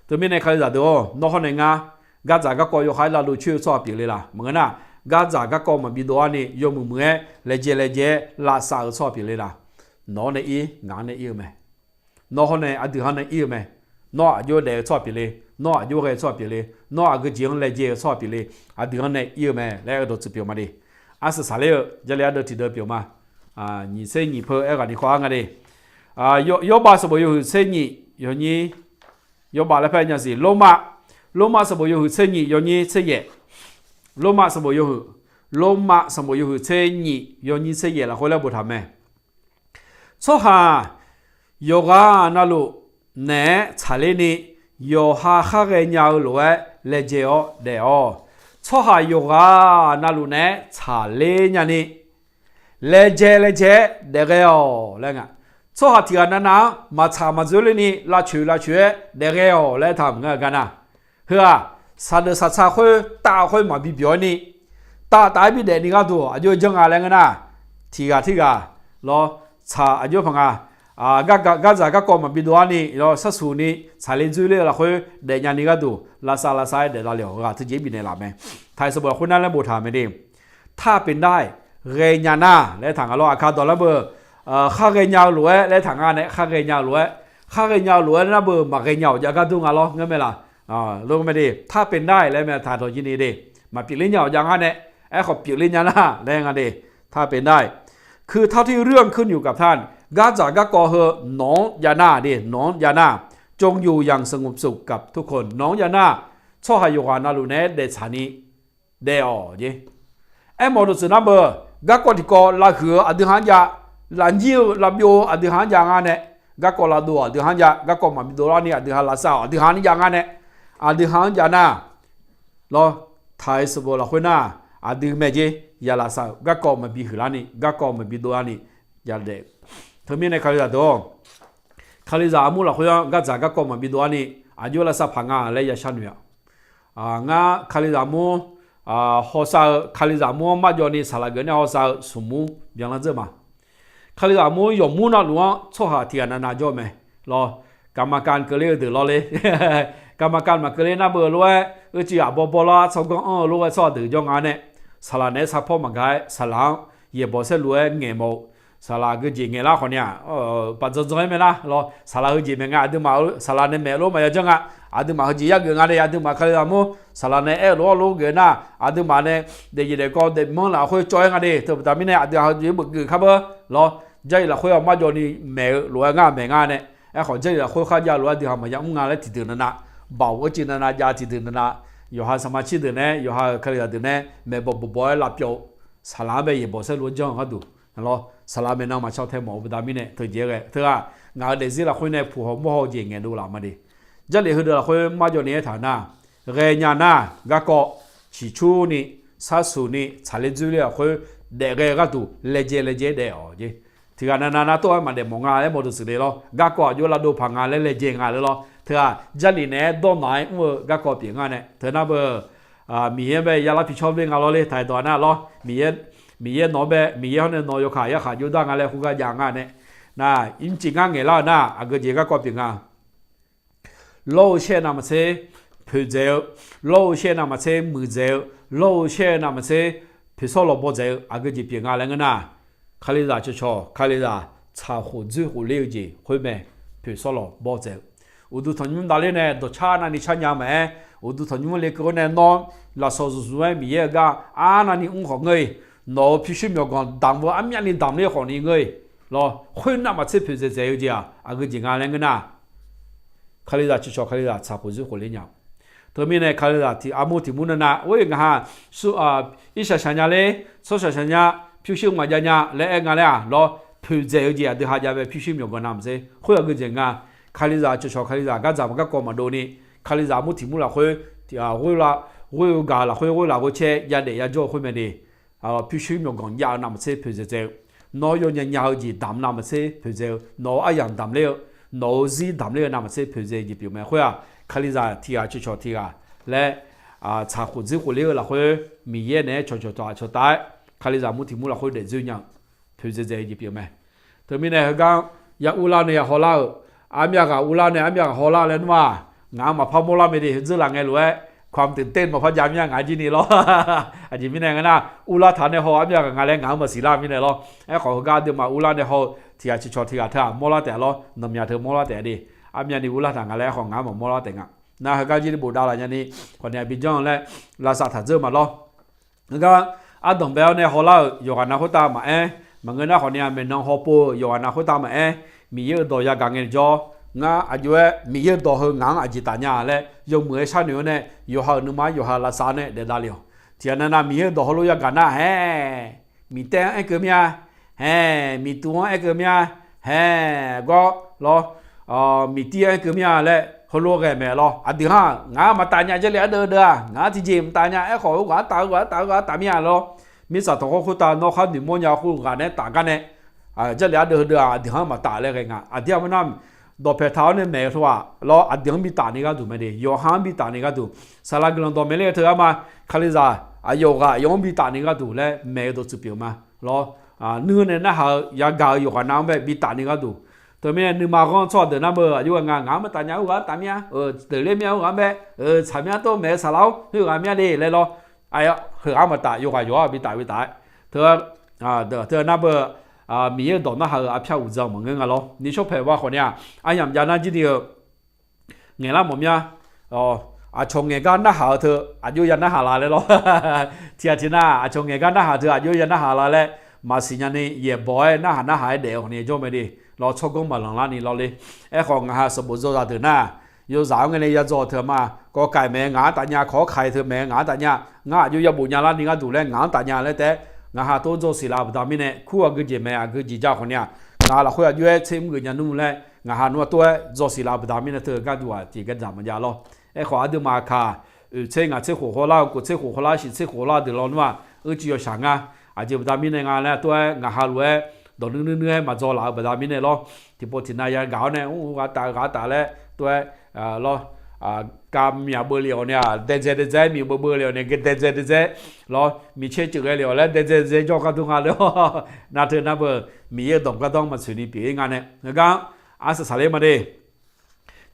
Teumirnae kalizaq deuq-awr, nawr hawr nae ngar, gardzaq garkawv yawkhav-aer lavdov coer-eu tsawrhaq pyeufle laq? Maqngeur nar, gardzaq garkawv maqbi dov-ar ni yawmuiq muiq-aer laejae laejae-aer lavsav-eu tsawrhaq pyeufle laq? Nawq-anr nae ir, ngaq-anr nae ir-eu mae. Nawr hawr nae aqdui-anr nae ir-eu mae. Nawr aqjox daef-eu tsawrhaq pyeufle, nawr aqjox ghae-eu tsawrhaq pyeufle, nawr aqgeu jeq-anr laejae-eu tsawrhaq pyeufle, aqdui-anr nae ir-eu mae laer aer-eu dawqtsuif pyeuf ma de. Arsaq saqler-eu Jarlif ardeuv tiqdeuv pyeuf ma. Nyiq tser nyiq peu aerghaq ni khawf-ar nga de. Yawrbav sanqbof yawhuiq tser nyiq yawnyir, yawrbav laer par nya siq. Lormav, Lormav sanqbof yawhuiq tser nyiq yawnyir tser yaef. Lormav sanqbof yawhuiq, Lormav sanqbof yawhuiq tser nyiq yawnyir tser yaef lafkhoer laer boftaq mae. Tsawrhaq yawqghaq navluf naeq-aer tsaqler ni, yawqha khar ghaenya-eu lof-aer laejae-awr daef-awq. Tsawrhaq yawqghaq navluf naeq-aer tsaqler nyani, laejae laejae-aer daefghae-awq laer nga. Tsawrhaq tiqghaq navnav-anr maqtsaq maqdzoerler ni lavcoeq lavcoeq-aer daefghae-awq laer taq maqngeur-eu gar nar, heu-aq, saqdeuq saqtsa khoer taf-eu khoer maqbi byawq-ir ni, taf taf-aer bidaef ni gharduq aqjox janr nga laer ngeur nar, tiqghaq tirghaq lawr, tsaq aqjox paq nga, gardzaq garkawv maqbi dov-ar ni lawr, sarsuq ni tsaqler dzoerler-eu lafkhoer daefnya ni gharduq lavsav lavsav-aer daefdavle-awq ghaq teujeq bifnaeq laf mae. Taq-iq sanqbof lafkhoer nar laer boftaq mae de. ถ้าเป็นได้ ghaenya nar laer taq nga lawr. Aqkar dawq lar beu, khar ghaenya-eu lof-aer laer taq nga nae, khar ghaenya-eu lof-aer, khar ghaenya-eu lof-aer nar beu maqghaenya-awq jav gar dur nga lawr ngeur mae laq? Lof mae de, ถ้าเป็นได้ laer mae taq dawq jir ni de. Maqpyeufler nya-awq jav ngar nae, aerkhawf pyeufler nya nar laer nga de. ถ้าเป็นได้ คือเท่าที่เรื่องขึ้นอยู่กับท่าน gardzaq garkawv heu nawq-anr jav nar de, nawq-anr jav nar, จงอยู่อย่างสงบสุขกับทุกคน nawq-anr jav nar, tsawrhaq yawqghaq navluf naeq-aer daeftsaq ni daef-awq jeq. Aermawf dawqtsuif nar beu, garkawv tiqkawv lavhuiq-eu aqdui ha-anr jav, lafnyir-eu lavbyov-eu aqdui ha-anr jav nga nae, garkawv lavdov-eu aqdui ha-anr jav, garkawv maqbi dovlar ni aqdui ha lavsav-awq aqdui ha-anr jav nga nae, aqdui ha-anr jav nar, lawr, taq-iq sanqbof lafkhoer nar, aqdui mae jeq ya lavsav-euq garkawv maqbi huiqlar ni, garkawv maqbi dovlar ni, ya daef. Teumirnae kalizaq deuq-awr, kalizaq armur lafkhoer-anr gardzaq garkawv maqbi dov-ar ni, aqjox lavsav paq nga laer ya sharnoeq-a. Ngar kalizaq armur, hawsav-eu kalizaq armur-anr marjawv ni saqlaq geuf nae hawsav-eu smqmur byanlar dzeur ma. Kalizaq armur yawqmur navluf-anr tsawrhaq tiqghaq navnav jawr mae. Lawr, กรรมการ keuvler-eu deuq lawrler, กรรมการ maqkeuvler nar beu lof-aer, uicuiv aqbawr bawrlar tsawrganr anr-eu lof-aer tsawrhaq deuq jawr nga nae, saqlaq naeq-aer sarpawr maqgaq-aer saqlaq-anr yaeqbawq saerlu-aer ngaeq mawf-eu, saqlaq geujeq ngaeqlar khawf ni-aq, paq dzandzan-aer mae nar lawr, saqlaq heujeq maeq nga aqduimaf, saqlaq nae maeq lof maqya janr nga, aqduimaf heujeq yargeuf nga nae aqduimaf kalizaq armur Saqlaq nae aer-eu lof-aer lof geuf nar, aqduimaf nae daefzif daefkawv daefmanr lafkhoer cawv-aer nga de. Teubaqda mirnae aqdui-aq heujeq-aer beugeuf kar beur lawr. Jarlif lafkhoer-aq marjawv ni maeq-eu lof-aer ngar maeq ngar nae, aerkhawf Jarlif lafkhoer kharjav lof-aer aqdui haq maqya mr nga laer tiqdeuq navnav, baoq-eu jeq navnav jav tiqdeuq navnav, yawqha saqmaqtser deuq nae yawqha-euq Kalizaq deuq nae maeqbawq bawq bawq-aer lavpyawv-eu, saqlaq-anr bae yaeqbawq saerlu-aer janr-eu gharduq lawr, saqlaq maeqnan maqcaw tae mawf-eu baqda mirnae teujeq-aer ghae teu-aq, ngaq-euq daefzir lafkhoer nae puq haw mawr haw-eu jeq ngaeqdov laf ma de. Jarlif heudeuq lafkhoer marjawv ni aertaq nar, ghae nya nar garkawv ciqcurni, sharsuq ni, tsaqler dzoerler lafkhoer daef ghae-eu gharduq laejae laejae-aer daef-awq jeq. Tiqghaq navnav nar tov-aer maqdaef mawf nga laer mawrdeuq siqle lawr. Garkawv aqjox lavdov paq nga laer laejae nga laer lawr. Teu-aq Jarlif naeq-aer dawrnaq-aer mr-eu garkawv pyeuf nga nae teu nar beu, Miqyaer bae yalar pi cawr ler nga lawr le taq-aer dawq nar lawr. Miqyaer nawq-anr bae Miqyaer hawr nae nawq yawkaq yarkhaq jov dar nga laer khoergar jav nga nae, nar ircif ngar ngaeqlar-eu nar aqgeu jeq garkawv pyeuf nga. Lawr-eu shaer navmaqtser poeqdzaeq-eu, lawr-eu shaer navmaqtser muiqdzaeq-eu, lawr-eu shaer navmaqtser poeqsawr lawq bawdzaeq-eu aqgeu jeq pyeuf nga laer ngeur nar, Kalizaq cawqcawq Kalizaq tsaqkhof dzoerkhof ler-eu jeq khoer mae. Poeqsawr lawq bawdzaeq-eu uqduq tanqnymr davler nae dawqcar navni carnya maqaer, uqduq tanqnymr lekeuv-awr nae nawr lafsawq zmqzmq-aer Miqyaer-euq gar arnavni mr khawf ngeur-iq, nawq-euq pyurshuir myawqganq damq-eu armyavni damq ler khawfni ngeur-iq lawr. Khoer navmaqtser poeqdzaeq dzaeq-eu jeq-aq aqgeu jeq nga laer ngeur nar, Kalizaq cawqcawq Kalizaq tsaqkhof dzoerkhof ler nya-eu. Teumirnae Kalizaq tiq armur tiq mur navnav ghoer-eu ngaq ha, irshaq shaq nya ler, tsawrshaq shaq nya, pyurshuir maqjav nya laer aer nga laer-aq lawr, poeqdzaeq-eu jeq aqdui ha jav bae pyurshuir myawqganq navmaqtser khoer aqgeu jeq nga. Kalizaq cawqcawq Kalizaq gardzaq maqgarkawv maqdov ni, Kalizaq mur tiq mur lafkhoer ghoer-eu gaq lafkhoer ghoer laf ghoer caer yadaef yajawr-eu khoer mae de. Pyurshuir myawqganq jav-eu navmaqtser poeqdzaeq dzaeq-eu, nawr yawnya nya-eu jeq damq navmaqtser poeqdzaeq-eu, nawq-euq aryamq damq ler-eu, nawq-euq zir damq ler-eu navmaqtser poeqdzaeq jeq pyeuf mae. Khoer-aq Kalizaq tiq ghaq cawqcawq tiq ghaq laer, tsaqkhof dzoerkhof ler-eu lafkhoer Miqyaer naeq-aer cawqcawq taq cawqtaf-aer Kalizaq mur tiq mur lafkhoer daef dzoer nya-eu poeqdzaeq dzaeq jeq pyeuf mae. Teumirnae heugar ya urlar nae ya hawlar-euq, armyav ghaq urlar nae armyav ghaq hawlar laer nmr-aq, ngaq-anr maqpar mawrlar mae de. Dzeur laf ngae lof-aer ความตื่นเต้น maqpar jav mir-a ngaq-anr jir ni lawr. Aqjeq mirnae ngeur nar, urlar taq nae haw armyav ghaq nga laer ngaq-anr maqsiq lar mirnae lawr. Aerkhawf heugar aqduimaf urlar nae haw-eu tiq ghaq ciqcawq tiq ghaq teu-aq mawrlar taef lawr, nanqmyaq teu mawrlar taef de. Armyavni urlar taq nga laer aerkhawf ngaq-anr maqmawrlar taef nga. Nar heugar jir ni bofdav laf nyani khawf ni-a bijanr-eu laer lavsav taq dzeur ma lawr. Heugar ardanq bae-awr nae hawlar-euq yawqghaq nav khoertav maqaer, maqngeur nar khawf ni-a maeqnan hawpov-eu yawqghaq nav khoertav maqaer, Miqyaer-euq dawq yagaq ngae jawr, ngar aqjox-aer Miqyaer-euq dawq heu ngaq-anr aqjeq taf nya laer yawmuiq-aer sharnoeq-awr nae, yawqha-euq nuima-anr yawqha lavsav-awr nae daefdav le-awq. Tiqghaq navnav Miqyaer-euq dawq heulof yagaq nar hae, miqtaev-anr aerkeuv mir-a, hae, miqtuv-anr aerkeuv mir-a, hae, gawr lawr, miqtir-anr aerkeuv mir-a laer heulof ghae maeq lawr. Aqdui-anr ngaq-anr maqtaf nya. Jarlif ardeuv deuv-aq ngaq-anr tiqjeq maqtaf nya. Aerkhawf heughaq-anr taf, heughaq-anr taf, heughaq-anr taf mir-a lawr. Mirtsaq tanqkhawr khoertav nawr khar noeqmawr nya khoerghaq naeq-aer taf gar nae, Jarlif ardeuv heudeuv-aq aqdui-anr maqtaf laer ghae nga. Aqdir aqmur nar, dawqpae taq-awr nae maeq-eu teu-aq lawr, aqdui-anr bitaf ni gharduq mae de. Yawqha-anr bitaf ni gharduq, saqlaq guiqlanq dawqmaeq ler-eu teu-aq ma, Kalizaq aqyawf ghaq yawf-anr bitaf ni gharduq laer maeq-eu dawqtsuif pyeuf-eu ma lawr. Nuir nae narhaq-eu yagaq-eu yawqghaq nav-anr bae bitaf ni gharduq. Teumirnae nuima ghanr tsawrhaq deuq nar beu aqjox ghae nga, ngaq-anr maqtaf nya, heughaq-anr taf mir-a, deuq ler mir-a, heughaq-anr bae, tsaq mir-a, tov maeq-eu saqlaq-or, heughaq mir-a de laer lawr. Heughaq-anr maqtaf, yawqghaq yawq-anr bitaf bitaf-aer teu-a, teu-a nar beu, Miqyaer-euq dawq narhaq-euq arpyar uqdzan maqngeur nga lawr. Nishawr paeq ba khawf ni-a, aryamq jav nar jir ni-eu ngaeqlar mawf mir-a. Aqcawq ngaeq gar narhaq-eu teu aqjox ya narhaq la laer lawr. Tiqghaq tiqnar aqcawq ngaeq gar narhaq teu aqjox ya narhaq la laer maqsiq nyani yaeqbawq-aer narhaq narhaq-aer daef-eu khawf ni jawr mae de. Lawr tsawrganr maqlanq larni lawr le. Aerkhawf ngaq ha sanqbof dzaw zaqdeuq nar, yawzaq-anr ngae nae ya dzaw teu-aq ma, kawv kaiq maeq-eu ngaq-anr taf nya, kawv kaiq teu maeq-eu ngaq-anr taf nya, ngar aqjox ya bof nya larni gharduq laer ngaq-anr taf nya laer taef-aer, ngaq ha tov dzaw siq la-eu baqda mirnae, kur aqgeujeq maeq aqgeujeq jav khawf ni-a, ngaq lafkhoer aqjox-aer tser mr geuf nya nmr laer ngaq ha nmr-a tov-aer dzaw siq la-eu baqda mirnae teu gharduq-aq tiqgar dzaq maqjav lawr. Aerkhawf aqduimaf kaq, oeq tser ngaq tser khof hawlar-eu, kof tser khof hawlar, shiq tser khof hawlar deuq lawnmr-aq, uicuiv yawshaq ngar. Aqjeq baqda mirnae nga laer tov-aer ngaq ha lof-aer dawq nuir nuir nuir-aer maqdzaw laf-eu baqda mirnae lawr. Tiqpov tiqnav yagaq-awr nae mr ghaq taf ghaq taf laer tov-aer lawr, kavmyaq beuv le-awq ni-aq, daedzae daedzae-aer miq beuv beuv le-awq ni, daedzae daedzae-aer lawr, miqcaer ceuq ghae le-awq laer daedzae daedzae-aer jawr gar dur nga le-awr. Nar teu nar beu, Miqyaer-euq dawq gardanr maqtsoeq ni pyeuf-ir nga nae, heugar arsaq saqler ma de.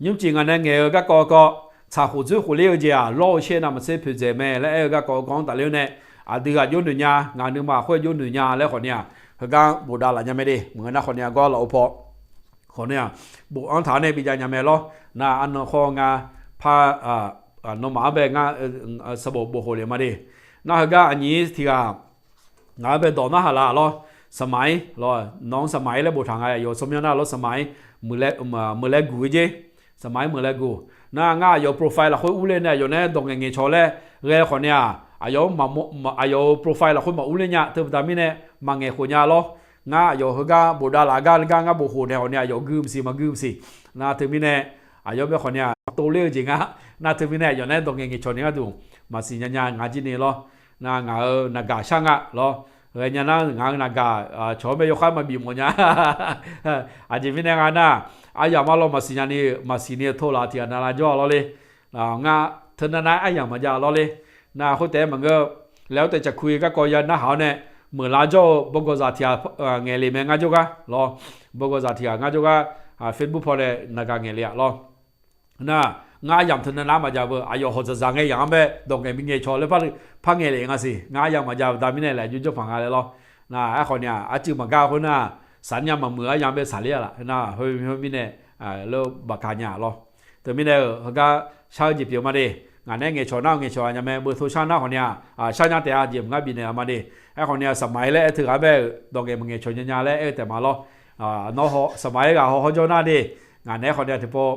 Nymrcif ngaq nae ngaeq-eu garkawv kawv, tsaqkhof dzoerkhof ler-eu jeq-aq, lawr-eu shaer navmaqtser poeqdzaeq mae laer aer-eu garkawv kawv-anr tafler-awr nae, aqdui ghaq jawrnoeq nya, ngaq nuima khoer jawrnoeq nya laer khawf ni-aq, heugar bofdav laf nya mae de. Maqngeur nar khawf ni-a gawr laf-eu paw khawf ni-aq, bof-anr taq-awr nae bijav nya mae lawr. Nar arnan khawr nga, par nawmaf-anr bae ngar sanqbof bof khof le ma de. Nar heugar aqnyir tiq ghaq ngaq-anr bae dawq narhaq laf lawr. Saqmaq-ir lawr, nawq-anr saqmaq-ir laer boftaq nga, aqyawf tsawrmyanr nar lawr saqmaq-ir meuq laer guq-ir jer. Saqmaq-ir meuq laer guq. Nar ngar aqyawf profile lafkhoer urler nae aqyawf nae dawq ngaeq ngaeq cawq laer ghae khawf ni-aq, aqyawf-anr aqyawf-euq profile lafkhoer maqurler nya teu baqda mirnae maqngaeq khof nya lawr. Ngar aqyawf heugar bofdav laf gar gar ngar bof khof naeq khawf ni aqyawf gui maqsiq maqgui maqsiq. Nar teumirnae aqyawf-anr bae khawf ni-aq tovler-eu jeq nga. Nar teumirnae aqyawf nae dawq ngaeq ngaeq cawq ni gharduq maqsiq nya nya nga jir ni lawr. Nar ngaq-euq naqgaq shar nga lawr. Ghae nya nar ngaq-euq naqgaq cawq-anr bae yawkhav maqbif mawf nya. Aqjeq mirnae nga nar, aryamq arlawr maqsiq nya ni maqsiq ni-eu tov laf tiq ghaq navlav jawr-a lawrle. Ngar teunav nav-aer aryamq maqjav lawrle. Nar khoertaef-aer maqngeur, laer khoertaef caqkuir garkawv ya narhaq-awr nae meuq lar jawr-eu bawgawzaq tiq ghaq ngaeq le mae ngar jawrgar lawr. Bawgawzaq tiq ghaq ngar jawrgar Facebook paw nae naqgaq ngaeq le-a lawr. Nar ngar aryamq teunav nav maqjav beu, aqyawf hawq dzaqdzaq ngae yaq-anr bae dawq ngaeq bi ngaeq cawq laer par ngaeq le nga siq. Ngar aryamq maqjav baqda mirnae laeq jov janrpaq nga laer lawr. Nar aerkhawf ni-aq, arcuiv maqgar khoer nar, saqnya maqmuiq aryamq bae saqler-a laf. Nar khoermirnae, baqka nya lawr. Teumirnae-euq heugar shar-eu jeq pyeuf ma de. Ngaq nae ngaeqcawq nar-eu ngaeqcawq aqnya mae, beuto shar nar khawf ni-aq, shar nya taef-a jeq maqngar bifnaeq-a ma de. Aerkhawf ni-aq, saqmaq-ir laer aer teughaq bae-euq dawq ngaeq maqngaeq cawq nya nya laer aer-eu taef ma lawr. Nawr saqmaq-ir ghaq haw hawr jawr nar de. Ngaq nae aerkhawf ni-aq tiqpov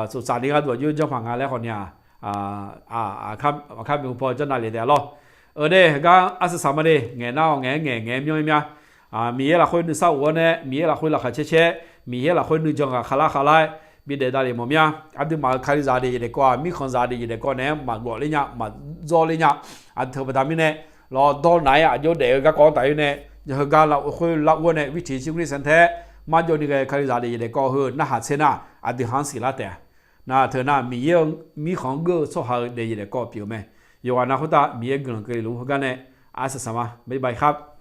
tsoftsaf ni gharduq aqjox janrpaq nga laer khawf ni-aq, aqkar miq paw janrnav le taef-a lawr. Eu de heugar arsaq saq ma de, ngaeq nar-awq ngaeq-aer ngaeq, ngaeq-aer myanr-ir mya. Miqyaer lafkhoer nuisar of-awr nae, Miqyaer lafkhoer laqkhaq caer caer, Miqyaer lafkhoer nuijan ghaq khavlar khavlar-aer bidaef davlef mawf mya. Aqduimaf-euq Kalizaq daefzir daefkawv-aq, mirkhanqzaq daefzir daefkawv naeq-aer maqgawf ler nya, maqdzawr ler nya. Aqteu baqda mirnae, lawr dawr naq-aer aqjox daef-eu garkawv-anr taf-ir nae, heugar lafkhoer lar ur-awr nae วิถีชีวิต santae-aer marjawv ni ghae Kalizaq daefzir daefkawv heu narhaq tser nar, aqdui ha-anr siqlar taef-a. Nar teu nar Miqyaer-eu mirkhanq-anr geur-eu tsawrhaq-eu daefzir daefkawv pyeuf-eu mae. Yawqghaq nav khoertav Miqyaer guiqlanq keuvle luf heugar nae arsaq saq ma, bye bye ครับ.